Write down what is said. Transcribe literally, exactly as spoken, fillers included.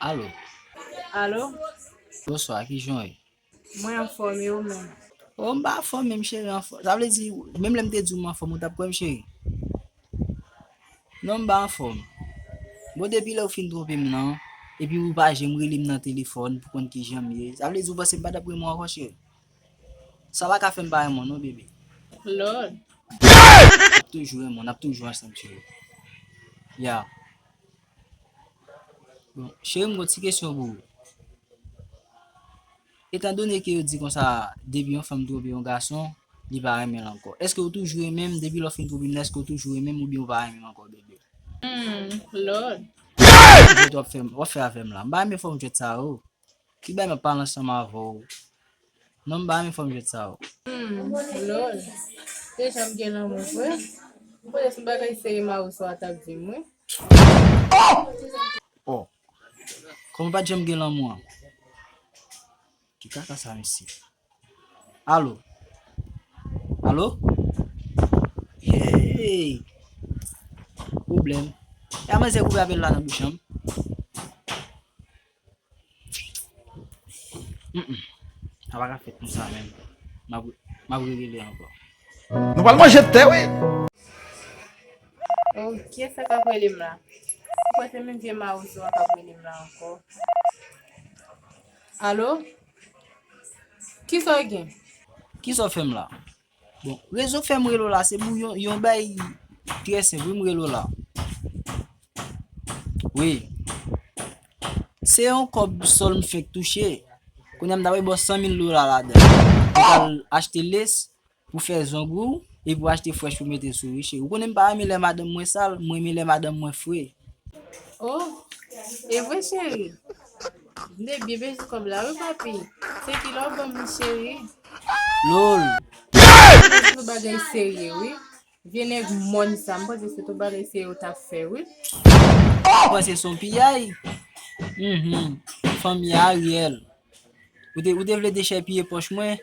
Alo. Alo? Bonswa, kijan w ye? Mwen anfòm, e ou menm? O, m pa anfòm menm, cheri, anfòm. Sa vle di, menm lè m te di w m anfòm, ou t ap kwè m, cheri? Non, m pa anfòm. Bon, depi lè w fin twonpe m nan, epi ou pa janm rele m nan telefòn pou konn kijan m ye, sa vle di ou panse m pa t ap renmen w ankò, cheri? Sa pa ka fè m pa renmen w non, bebe. Lòd. N ap toujou renmen w, n ap toujou ansanm, cheri. Ya. Bon, cheri, m gon ti kesyon pou ou. Etandone ke yo di konsa, depi yon fanm twonpe yon gason, li pa renmen l ankò. Èske ou toujou renmen m? Depi lè w fin twonpe m nan, èske ou toujou renmen m oubyen ou pa renmen m ankò, bebe? Hmm, Lòd. Ki jwèt w ap fè, w ap fè avè m la? M pa renmen fòm jwèt sa yo. Ki bay m ap pale ansanm avè w? Non, m pa renmen fòm jwèt sa yo. Hmm, Lòd. Deja m gen lanmou vre. M panse se bagay serye Mawozo a t ap di m, wi. Oh! Kòman w pa t janm gen lanmou an? Ki kaka sa, mesye? Alo? Alo? Hey! Pwoblèm. E a manzè koupe apèl la nan bouch an. Mm-mm. Sa pa ka fèt konsa menm. M ap, m ap rerele ankò. Nou pral manje tè, wi. Oh, kiyès sa k ap rele m la? Ou kwè se menm vye Mawozo a k ap rele m la ankò? Alo? Kisa w gen? Kisa w fè m la? Bon, rezon k fè m rele w la, se pou yon, yon bay trè senp, wi, m rele w la. Wi. Se yon kòb sòl m fenk touche. Kounye a m ta pral ba w san mil dola ladan. Ou pral achte lace pou fè zong ou, epi w achte fresh pou mete sou ou, wi, cheri. Ou konnen m pa renmen lè madanm mwen sal, mwen renmen lè madanm mwen fre. Oh, e vre, cheri? M te byen bezwen kòb la, wi, papi. Se kilè w ban m li, cheri? Lol. Se yon bagay serye, wi. Vye nèg mòn sa, m panse se tout bagay serye w t ap fè, wi. Ou panse se yon piyay? Mhm. Fanmi Ariel. Ou te, ou te vle dechèpiye pòch mwen?